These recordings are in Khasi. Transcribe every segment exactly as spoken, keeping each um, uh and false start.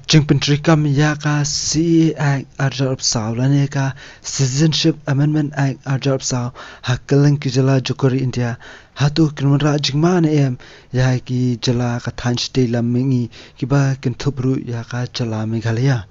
Jingpyntreikam ïa ka C A A Act arhajar arphew saw lane ka Citizenship Amendment Act arhajar arphew saw ha kylleng ki jylla jong ka ri India. Hato kin wanrah jingma ne em ïa ki jylla, ka thaiñ shatei lam mihngi kiba kynthup ruh ïa ka jylla Meghalaya?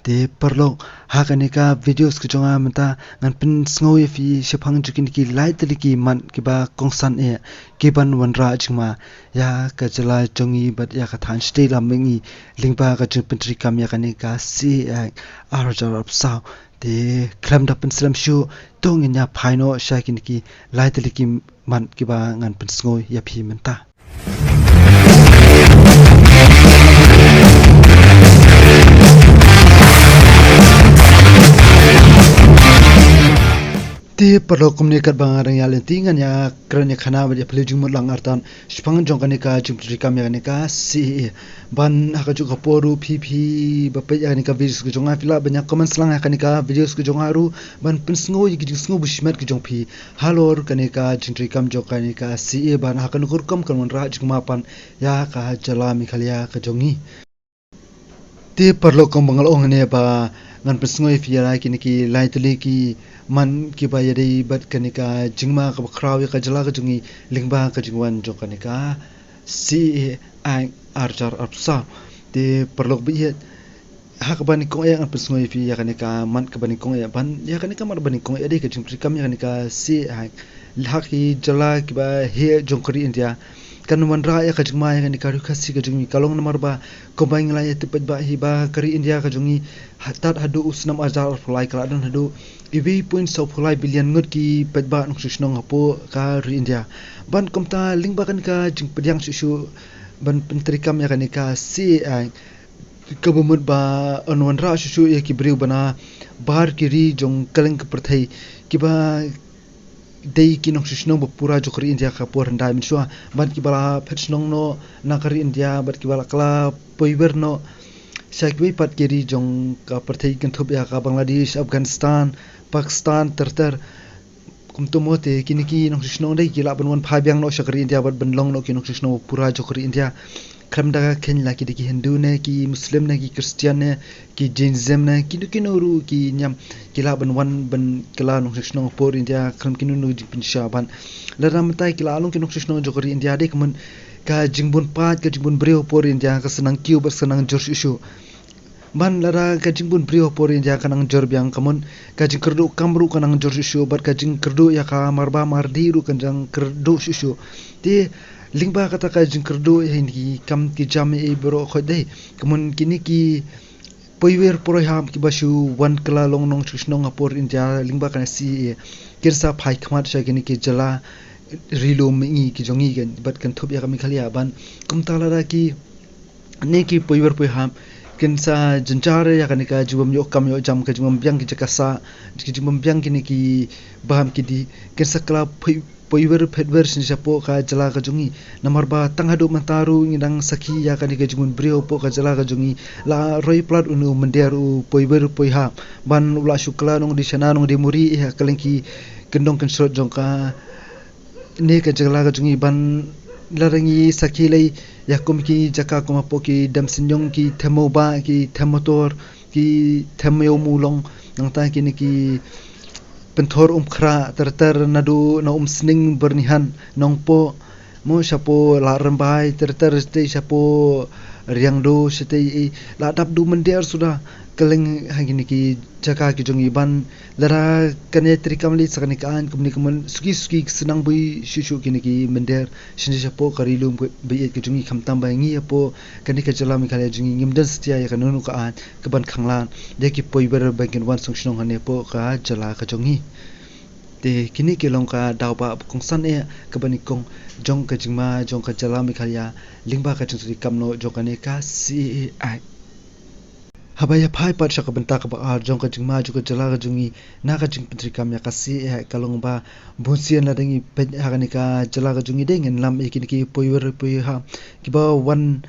Te paralok, ha kane ka videos ka jong nga mynta ngan pynsngew ïa phi shaphang jong kine ki lai tylli ki mat kiba kongsan eh kiban wanrah jingma ïa ka jylla jong ngi bad ïa ka thaiñ shatei lam mihngi lyngba ka jingpyntreikam ïa kane ka C A A Act arhajar arphew saw. Te khlem da pynslem shuh, to ngin ïa phai noh sha kine ki lai tylli ki mat kiba ngan pynsngew ïa phi mynta. Te paralok, kumne katba nga dang ïaid lynti, ngan ïa kren ïa khana bad ïa phylliew jingmut lang artat shaphang jong kane ka jingpyntreikam ïa kane ka C A A. Ban ha kajuh ka por ruh, phi phi ba peit ïa kane ka videos ka jong nga, phi lah ban ïa comment lang ïa kane ka videos ka jong nga ruh ban pynsngew ïa ki jingsngew ba shimet ka jong phi halor kane ka jingtreikam jong kane ka C A A, ban ha kano ka rukom kan wanrah jingma pat ïa ka jylla Meghalaya ka jong ngi. Te paralok, kumba nga la ong hangne ba ngan pynsngew ïa phi ïa kine ki lai tylli ki mat kiba ïadei bad kane ka jingma kaba khraw ïa ka jylla ka jong ngi lyngba ka jingwan jong kane ka C A A Act arhajar arphew saw. Te paralok ba ïeit, ha kaba nyngkong eh ngan pynsngew ïa phi ïa kane ka mat kaba nyngkong eh, ban ïa kane ka mat kaba nyngkong eh dei ka jingpyntreikam ïa kane ka C A A Act ha ki jylla kiba heh jong ka ri India. Kan wanrah ïa ka jingma ïa kane ka ri Khasi ka jong ngi, ka long namar ba kumba ngi la ïa tip paidbah hi ba ka ri India ka jong ngi, ha, tad haduh u snem arhajar arphew lai ka la don haduh iwei point sawphew lai billion ngut ki paidbah nongshong shnong hapoh ka ri India. Ban kumta lyngba kane ka jingpdiang shuh shuh ban pyntreikam ïa kane ka C A A Act, kaba mut ba yn wanrah shuh shuh ïa ki briew ba na bar ki ri jong kylleng ka pyrthei kiba dei ki nongshong shnong ba pura jong ka ri India ka por hyndai mynshuwa, bad kiba la phet shnong noh na ka ri India bad kiba la kylla poiwer noh sha kiwei pat ki ri jong ka pyrthei, kynthup ïa ka Bangladesh, Afghanistan, Pakistan, ter ter. Kumta mo, te kine ki nongshong shnong dei ki lah ban wan phai biang noh sha ka ri India bad ban long noh ki nongshong shnong ba pura jong ka ri India. Khlem da ka kheiñ la ki dei ki Hindu ne ki Muslim ne ki Christian ne ki Jainism ne kino kino ruh ki niam, ki lah ban wan ban kylla nongshong shnong hapoh India khlem kino kino jingpynshisha. Ban lada mynta ki la long ki nongshong shnong jong ka ri India, dei ka mut ka jingbun paid, ka jingbun briew hapoh India ka sa nang kiew bad sa nang jur shuh shuh. Ban lada ka jingbun briew hapoh India ka nang jur biang, ka mut ka jingkyrduh kam ruh ka nang jur shuh shuh, bad ka jingkyrduh ïa ka marba mardi ruh ka nang kyrduh shuh shuh. Te lyngba kata ka jingkyrduh ïa kine ki kam ki jam ei ei baroh khoit dei, ka mut kine ki poiwer poiham kiba shu wan kylla long nongshong shnong hapoh India lyngba kane C A A kin sa phai khmat sha kine ki jylla ri lum mihngi ki jong ngi, kan, bad kynthup ïa ka Meghalaya. Ban kumta lada kine ki poiwer poiham kin sa jynjar ïa kane ka jingbym ïoh kam ïoh jam, ka jingbym biang ki jaka sah, ka jingbym biang kine ki bam ki dih, kin sa kylla poi-, poiwer phetwer shane shapoh ka jylla ka jong ngi. Namar ba tang haduh mynta ruh ngi dang sakhi ïa kane ka jingbun briew hapoh ka jylla ka jong ngi. La roi palat une u mynder u poiwer poiham, ban u la shu kylla nongdie shana nongdie muri ïa ka lyngki kyndong kynshrut jong kane ka jylla ka jong ngi. Ban lada ngi sakhi lei ïa kum ki jaka kum hapoh ki Damsenjong, ki Them Mawbah, ki Them Motor, ki Them Ïew Mawlong, nangta kine ki Pynthor Umkhrah, ter ter naduh na Umsning, Byrnihan, Nongpoh, mo shapoh Ladrymbai, ter ter shatei shapoh Riangdo shatei, eh, la dap da u mynder suda kylleng ha kine ki jaka ki jong ngi. Ban lada kane treikam lei sha kane ka aiñ kumne, kumne suki suki ki sa nang bun shuh shuh kine ki mynder shane shapoh ka ri lum baieit ka jong ngi, khamtam ba ngi hapoh kane ka jylla Meghalaya jong ngi ngim don satia ïa kano kano ka aiñ kaban khanglad ïa ki poiwer ba kin wan shong shnong hangne hapoh ka jylla ka jong ngi. Te kine ki long ka daw ba kongsan eh kaba nyngkong jong ka jingma jong ka jylla Meghalaya lyngba ka jingtreikam noh jong kane ka C A A Act. Haba ïa phai pat sha ka bynta kaba ar jong ka jingma jong ka jylla ka jong ngi na ka jingpyntreikam ïa ka C A A Act, ka long ba bunsien lada ngi peit ha kane ka jylla ka jong ngi dei ngin lam ïa kine ki poiwer poiham kiba wan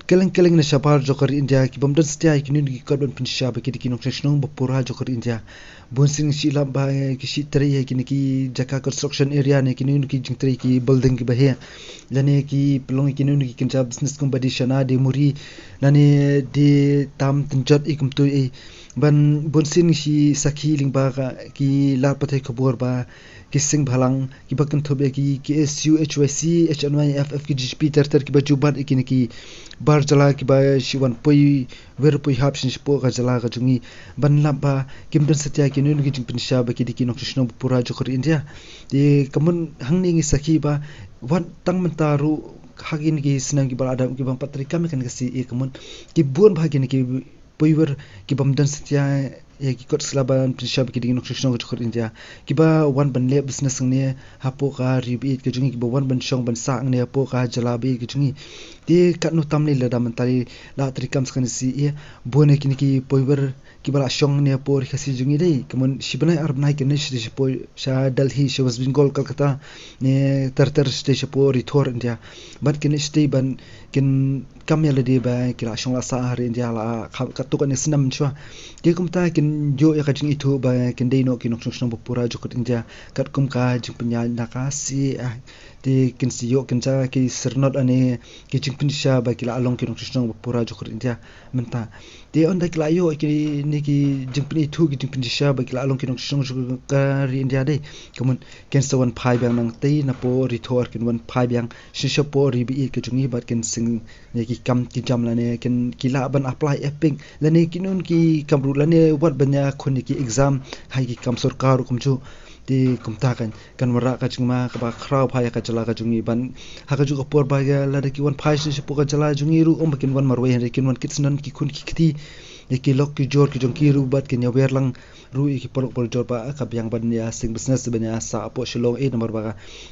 kylleng kylleng na shabar jong ka ri India, ki bym don satia ïa kino kino ki kot ban pynshisha ba ki dei ki nongshong shnong ba pura jong ka ri India. Bunsien ngi shu lap ba ki shu trei ïa kine ki jaka construction area ne kino kino ki jingtrei ki building kiba heh, lane ki pynlong ïa kino kino ki kynja business kum ba die shana die muri, Nane de tam tynjot i kumtu i. Ban bun sien shi sakhi lyngba ka ki lad pathai khubor ba ki seng bhalang kiba kynthup ïa ki K S U, H Y C, H N Y, F F, ki G P ter ter kiba ju bat ïa kine ki bar jylla kiba shi wan poi wer poi hap shisha ka jylla ka jong ngi. Ban lap ba kim don satia kine ki jingpynshisha ba ki dei ki nongshong shnong ba pura jong ka ri India. Te ka mut hangne ngi sakhi ba wat tang mynta ruh ha kine ki snem kiba la dep kiba pat treikam ïa kane ka C A A ka mut ki bun bha kine ki poiwer kiba ym don satia ïa ki kot sla ban pynshai ba ki dei ki nongshong shnong ka jong ka ri India. Kiba wan ban leh business hangne hapoh ka ri ba ïeit ka jong ngi, kiba wan ban shong ban sah hangne hapoh ka jylla ba ïeit ka jong ngi. Te katno tam lei lada mynta la treikam sa kane ka C A A, bun ïa kine ki poiwer kiba la shong hangne hapoh ri Khasi jong ngi dei. Ka mut shi bnai ar bnai kin leit shatei shapoh sha Delhi, sha West Bengal, Kolkata, ne ter ter shatei shapoh ri thor India. Bad kin leit shatei ban kin kam ïa lade ba ki la shong la sah ha ri India la kha katto katne snem shuwa. Te kumta kin ïoh ïa ka jingithuh ba kin dei noh ki nongshong shnong ba pura jong ka ri India katkum ka jingpynïaid na ka C A A. Te kin sa ïoh kin jia ki syrnod lane ki jingpynshisha ba ki la long ki nongshong shnong ba pura jong ka ri India mynta. Te ynda ki la ïoh kine ki jingpynithuh ki jingpynshisha ba ki la long ki nongshong shnong jong ka ri India dei, ka mut kin sa wan phai biang nangtei napoh ri thor, kin wan phai biang shisha poh ri ba ïeit ka jong ngi bad kin seng ïa ki kam ki jam lane kin ki lah ban apply ïa pink lane ki nun ki kam ruh lane wat ban ïakhun ïa ki exam ha ki kam sorkar ruh kumjuh. Te kumta kan kan wanrah ka jingma kaba khraw bha ïa ka jylla ka jong ngi ban ha kajuh ka por ba ïa lada ki wan phai shisha poh ka jylla jong ngi ruh ym ba kin wan marwei, hynrei kin wan kit syndon ki khun ki kti ïa ki lok ki jor ki jong ki ruh bad kin ïawer lang ruh ïa ki paralok parajor ba ka biang ban ïa seng business ban ïa sah hapoh Shillong, eh, namar ba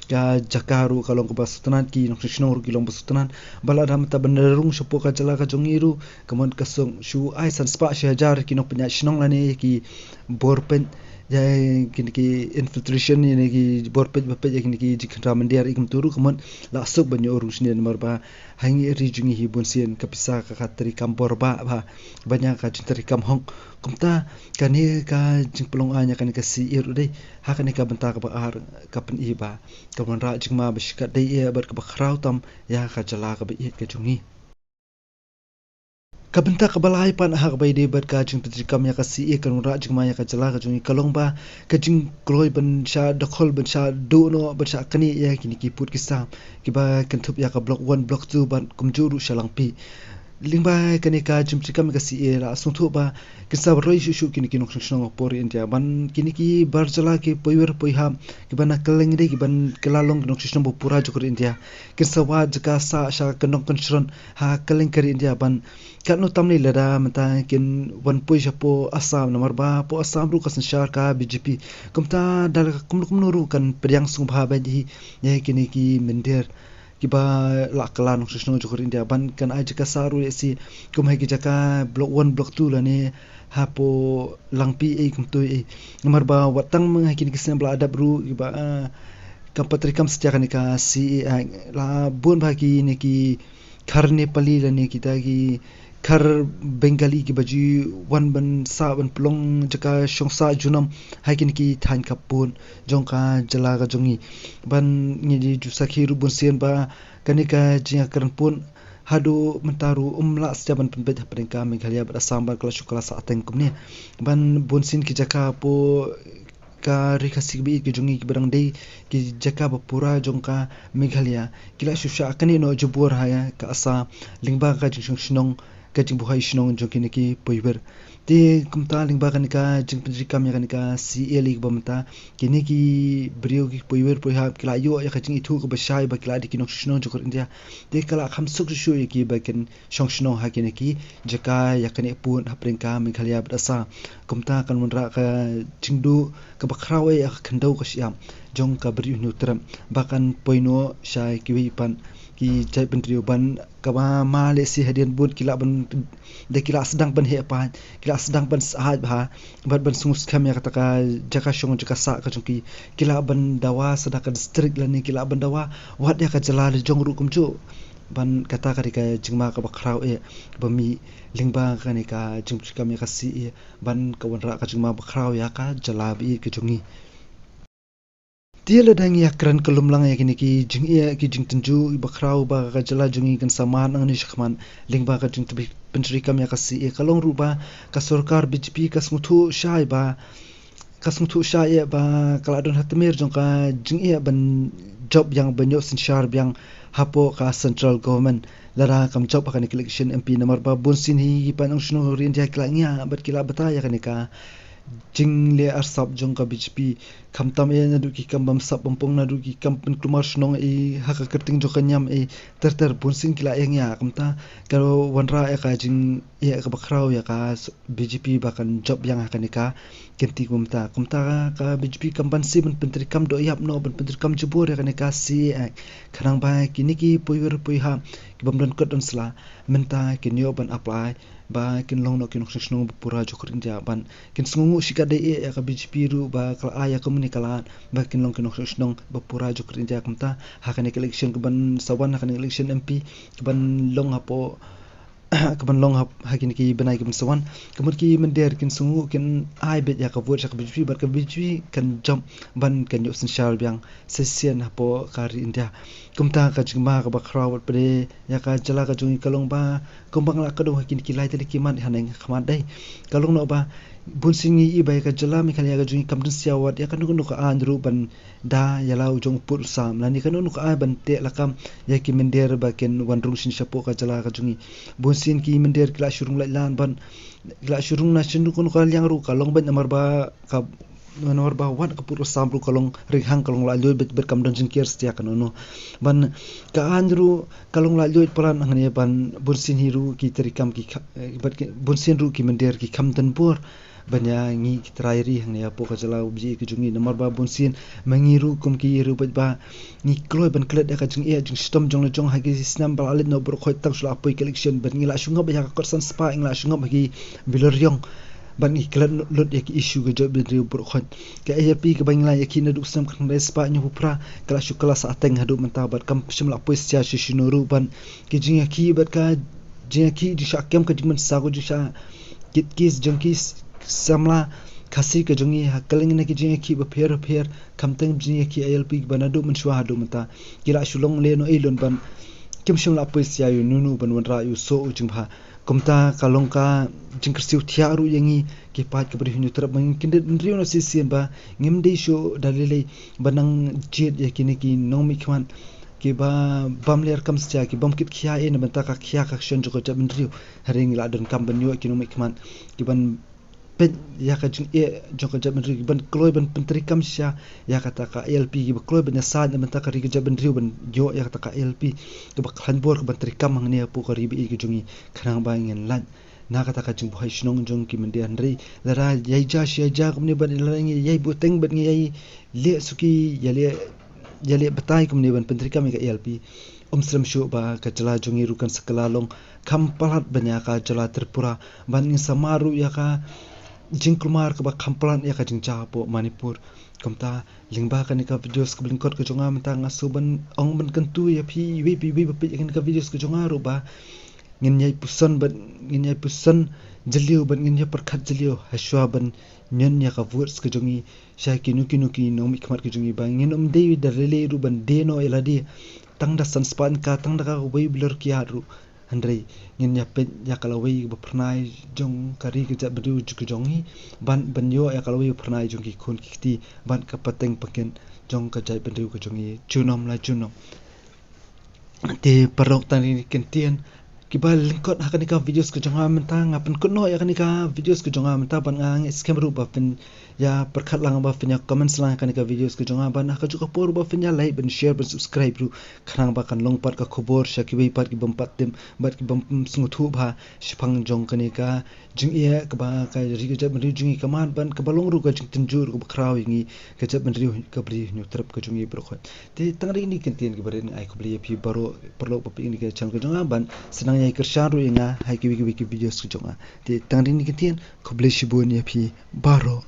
ka jaka ruh ka long kaba sngewtynnat, ki nongshong shnong ruh ki long ba sngewtynnat. Ba lada mynta ban rung shapoh ka jylla ka jong ngi ruh ka mut ka suk shu ai san spah shi hajar ki nongpynïaid shnong lane ki bor peit ïa kine ki infiltration, ïa kine ki bor peit ba peit ïa kine ki jingkhynra mynder ïa kumtu ruh ka mut la suk ban ïoh rung shane namar ba ha ngi ri jong ngi hi bun sien ka pisa ka, ka treikam bor ba, ba ban ïa ka jingtreikam hok. Kumta kane ka jingpynlong aiñ ïa kane ka C A A ruh dei ha kane ka bynta kaba ar ka pyni ba ka wanrah jingma ba shikatdei eh bad kaba khraw tam ïa ka jylla kaba ïeit ka jong ngi. Ka bynta kaba lai pat ha kaba ïadei bad ka jingpyntreikam ïa ka C A A kan wanrah jingma ïa ka jylla ka jong ngi ka long ba ka jingkloi ban shah dkhot ban shah duh noh ban shah knieh ïa kine ki pud ki sam kiba kynthup ïa ka block one, block two bad kumjuh ruh sha Langpih. Lyngba kane ka jingpyntreikam ïa ka C A A la sngewthuh ba kin sa roi shuh shuh kine ki nongshong shnong hapoh ri India ban kine ki bar jylla ki poiwer poihap kiba na kylleng dei kiban kylla long ki nongshong shnong ba pura jong ka ri India. Kin sa wad jaka sah sha kyndong kynshrong ha kylleng ka ri India ban katno tam lei lada mynta kin wan poi shapoh Assam namar ba hapoh Assam ruh ka synshar ka B J P. Kumta da kumno kumno ruh kan pdiang sngewbha bad hi ïa kine ki mynder kiba la kylla nongshong shnong jong ka ri India ban kan ai jaka sah ruh ïa shi kum ha ki jaka block one, block two lane hapoh Langpih ei kumtu ei. Namar ba wat tang ma ha kine ki snem ba la dep ruh kiba, ah, kam pat treikam satia kane ka C A A la bun bha kine ki khar Nepali lane kita ki khar Bengali kiba ju wan ban sah ban pynlong jaka shong sah junom ha kine ki thaiñ khappud jong ka jylla ka jong ngi. Ban ngi ju sakhi ruh bun sien ba kane ka jingïakren pud haduh mynta ruh um lah satia ban pynbeit hapdeng ka Meghalaya bad Assam bad ka la shu kylla sah teng kumne. Ban bun sien ki jaka hapoh ka ri Khasi kaba ïeit ka jong ngi kiba dang dei ki jaka ba pura jong ka Meghalaya ki la shu shah knieh noh jubor ha ka Assam lyngba ka jingshong shnong, ka jingbuhai shnong jong kine ki poiwer. Te kumta lyngba kane ka jingpyntreikam ïa kane ka C A A lei kaba mynta kine ki briew ki poiwer poihap ki la ïoh ïa ka jingithuh kaba shai ba ki la dei ki nongshong shnong jong ka ri India. Te ka la kham suk shuh shuh ïa ki ba kin shong shnong ha kine ki jaka ïaknieh pud hapdeng ka Meghalaya bad Assam. Kumta kan wanrah ka jingduh kaba khraw eh ha ka khyndew ka shyiap jong ka Bri u Hynñiewtrep ba kan poi noh sha kiwei pat ki jaitbynriew ban kaba ma lehse hadien bud ki lah ban da ki lah sdang ban heh paid, ki lah sdang ban sah bha bad ban sngewskhem ïa kata ka jaka shong jaka sah ka jong ki. Ki lah ban dawa sa da ka district lane ki lah ban dawa wat ïa ka jylla la jong ruh kumjuh. Ban kata ka dei ka jingma kaba khraw eh ba mih lyngba kane ka jingpyntreikam ïa ka C A A ban ka wanrah ka jingma ba khraw ïa ka jylla ba ïeit ka jong ngi. Te lada ngi ïa kren kyllum lang ïa kine ki jingeh, ki jingtynjuh ba khraw ba ka jylla jong ngi kan sa mad nangne shakhmat lyngba ka jingtbit pyntreikam ïa ka C A A, ka long ruh ba ka sorkar B J P ka sngewthuh shai ba ka sngewthuh shai eh ba ka la don ha tmier jong ka jingeh ban jop ïang, ban ïoh synshar biang hapoh ka central government lada kam jop ha kane ka election M P. Namar ba bunsien hi ki paid nongshong shnong ri India ki la ngiah bad ki la batai ïa kane ka jingleh arsap jong ka B J P. Khamtam eh naduh ki kam bamsap bampong, naduh ki kam pynkulmar shnong eh ha ka kyrteng jong ka niam eh, ter ter bunsien ki la ïa ngiah. Kumta ka wanrah ïa ka jingeh kaba khraw ïa ka B J P ba kan jop ïang ha kane ka kynti kumta. Kumta ka B J P kam banse ban pyntreikam dohïap noh, ban pyntreikam jubor ïa kane ka C A A Act, khnang ba kine ki poiwir poiha ki bym don kot don sla mynta kin ïoh ban apply ba kin long noh ki nongshong shnong ba pura jong ka ri India, ban kin sngewnguh shikatdei eh ïa ka B J P ruh ba ka la ai ïa kumne ka lad ba kin long ki nongshong shnong ba pura jong ka ri India. Kumta ha kane ka election kaban sa wan, ha kane ka election M P kaban long hapoh kaban long ha, ha kine ki bnai kaban sa wan, ka mut ki mynder kin sngewnguh, kin ai beit ïa ka vote sha ka B J P bad ka B J P kan jop ban kan ïoh synshar biang shisien hapoh ka ri India. Kumta ka jingma kaba khraw bad pdeng ïa ka jylla ka jong ngi ka long ba kumba nga la kdew ha kine ki lai tylli ki mat haneng khmat dei, ka long noh ba bunsien ngi i ba ïa ka jylla Meghalaya ka jong ngi kam don shuh wat ïa kano kano ka aiñ ruh ban da ïa la u jong u pud u sam, lane kano kano ka aiñ ban teh lakam ïa ki mynder ba kin wan rung shisha hapoh ka jylla ka jong ngi. Bunsien ki mynder ki la shu rung lait lan ban, ki la shu rung na shisha kano kano ka liang ruh ka long beit namar ba ka, namar ba wat ka pud u sam ruh ka long ringhang, ka long laitluid beit, beit kam don jingker satia kano kano. Ban ka aiñ ruh ka long laitluid palat hangne ban bunsien hi ruh ki treikam ki kha-, eh, bad ki, bunsien ruh ki mynder ki kham don bor ban ïa ngi ki trai ri hangne hapoh ka jylla U B J A ka jong ngi. Namar ba bunsien ma ngi ruh kum ki ruh bad ba ngi kloi ban klet ïa ka jingeh jingshitom jong la jong ha ki snem ba la leit noh baroh khoit tang shu la poi ka election, bad ngi la shu ngop ïa ka kot san spah, ngi la shu ngop ha ki biloriong, bad ngi klet lut ïa ki issue ka jaitbynriew baroh khoit. Ka A L P kaba ngi la ïakhih naduh snem khatkhyndai spah hynñiewphew phra ka la shu kylla sah teng haduh mynta bad kam shym la poi satia shuh shuh ruh, bad ki jingïakhih bad ka jingïakhih jingshah kem, ka jingmynsaw, ka jingshah kit case jong ki samla Khasi ka jong ngi ha kylleng na ki jingïakhih bapher bapher, khamtam jingïakhih A L P ba naduh mynshuwa haduh mynta ki la shu long lehnohei lun, ban kim shym la poi satia ïa uno uno ban wanrah ïa u soh u jingbha. Kumta ka long ka jingkyrsiew thiah ruh ïa ngi ki paid ka Bri Hynñiewtrep ba ngin kyndit bynriew noh shisien ba ngim dei shuh da lei lei ban nang jied ïa kine ki nongmihkhmat kiba bym leh kam satia, ki bym kit khia ei na bynta ka khia ka ksion jong ka jaitbynriew. Hynrei ngi la donkam ban ïoh ki nongmihkhmat kiban peit ïa ka jingeh jong ka jaitbynriew, kiban kloi ban pyntreikam shisha ïa kata ka A L P, kiba kloi ban ïasaid na bynta ka ri ka jaitbynriew ban ïoh ïa kata ka A L P kaba khlaiñ bor kaban treikam hangne hapoh ka ri ba ïeit ka jong ngi, khnang ba ngin lait na kata ka jingbuhai shnong jong ki mynder. Hynrei lada ïai ja shi ïai ja kumne bad lada ngi ïai buteng bad ngi ïai leh suki, ïaleh, ïaleh batai kumne ban pyntreikam ïa ka A L P, um slem shuh ba ka jylla jong ngi ruh kan sa kylla long kham palat ban ïa ka jylla Tripura, ban ngin sa mad ruh ïa ka jingkulmar kaba kham palat ïa ka jingjia hapoh Manipur. Kumta lyngba kane ka videos kaba lyngkot ka jong nga mynta nga shu ban ong ban kyntu ïa phi iwei pa iwei ba peit ïa kane ka videos ka jong nga ruh ba ngin ïai puson bad ngin ïai puson jylliew bad ngin ïai pyrkhat jylliew hashuwa ban ñion ïa ka votes ka jong ngi sha kino kino ki nongmihkhmat ka jong ngi, ba ngin ym dei da lei lei ruh ban die noh ïa lade tang da san spah tyngka, tang da kawei bilor kiad ruh. Hynrei ngin ïa peit ïa ka lawei ba phyrnai jong ka ri ka jaitbynriew ka jong ngi, ban, ban ïoh ïa ka lawei ba phyrnai jong ki khun ki kti, ban ka pateng pangkit jong ka jaitbynriew ka jong ngi junom la junom. Te paralok, tang ri ni ki ktien kiba lyngkot ha kane ka videos ka jong nga mynta, nga pynkut noh ïa kane ka videos ka jong nga mynta, ban nga ngeit skhem ruh ba phin ïa pyrkhat lang, ba phin ïa comments lang ha kane ka videos ka jong nga, ban ha kajuh ka por ba phin ïa like, ban share, ban subscribe ruh, khnang ba kan long pat ka khubor sha kiwei pat ki bym pat tip bad ki bym sngewthuh bha shaphang jong kane ka jingeh kaba ka ri ka jaitbynriew jong ngi ka mad, ban kaba long ruh ka jingtynjuh ruh kaba khraw ïa ngi ka jaitbynriew ka Bri Hynñiewtrep ka jong ngi baroh khoit. Te tang ri ni ki ktien kiba rit, nga ai khublei ïa phi baroh paralok ba peit ïa kane ka channel ka jong nga, ban sa nang ïai kyrshan ruh ïa nga ha kiwei kiwei ki videos ka jong nga. Te tang ri ni ki ktien, khublei shibun ïa phi baroh.